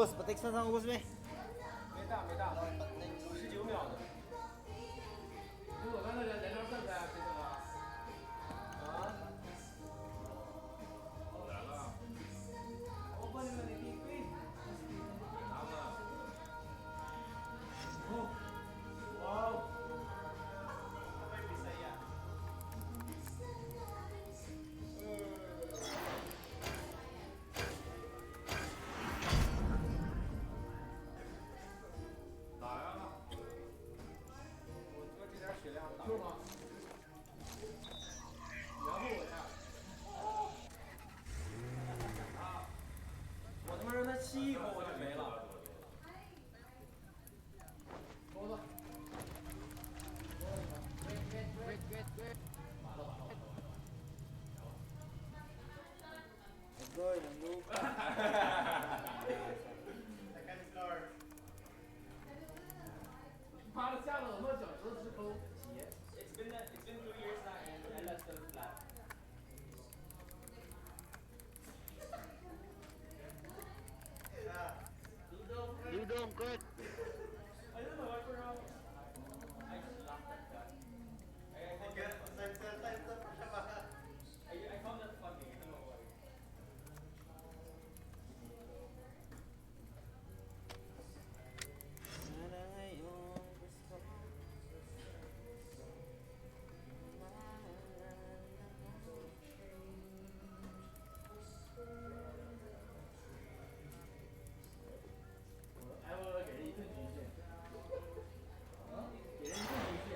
Boss, pa-text na sa ako, boss, be. 没大没大，59秒的。我刚才在那儿在这个啊？来了。我帮你们的递归。哦，哇哦！打呀！我他妈这点血量打够吗？然后我呀，我他妈让他吸一口我就没了。包子。完了完了完了完了！ Agoy, ng lupa. Second floor. 妈的，吓得我脚趾头直抠。 It's been 2 years now and Ella's still flat. Dudong, Kurt. I don't know why for now. I just laughed at that. I found that funny. I found that funny. I don't know why. Sana ngayong Pasko. 哎，我给人一顿局限。啊？给人一顿局限。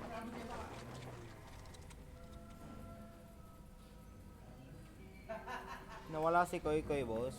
为啥不接大？ Nawala si Koy Koy, boss.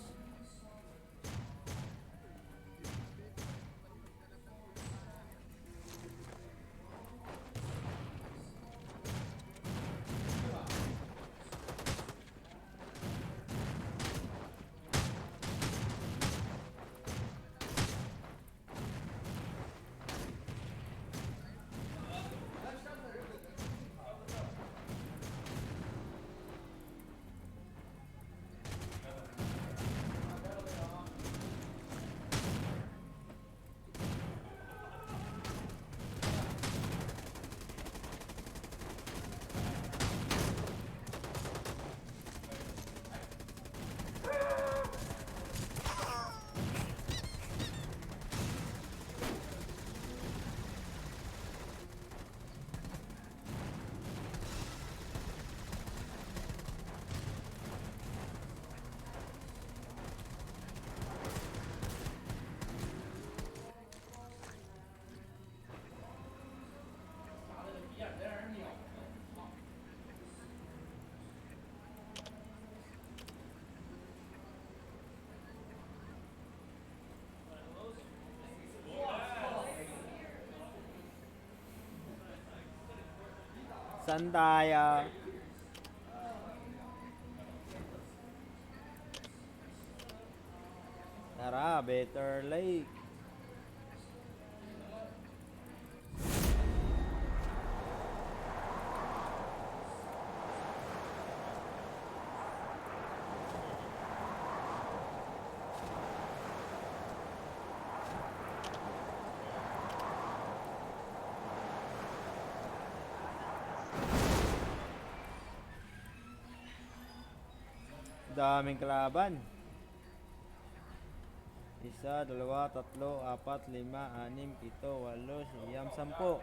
啥那个鼻眼在让人秒呢，操！ Saan tayo? Tara, Better Lake. Daming kalaban. Isa, dalawa, tatlo, apat, lima, anim, pito, walo, siyam, 10.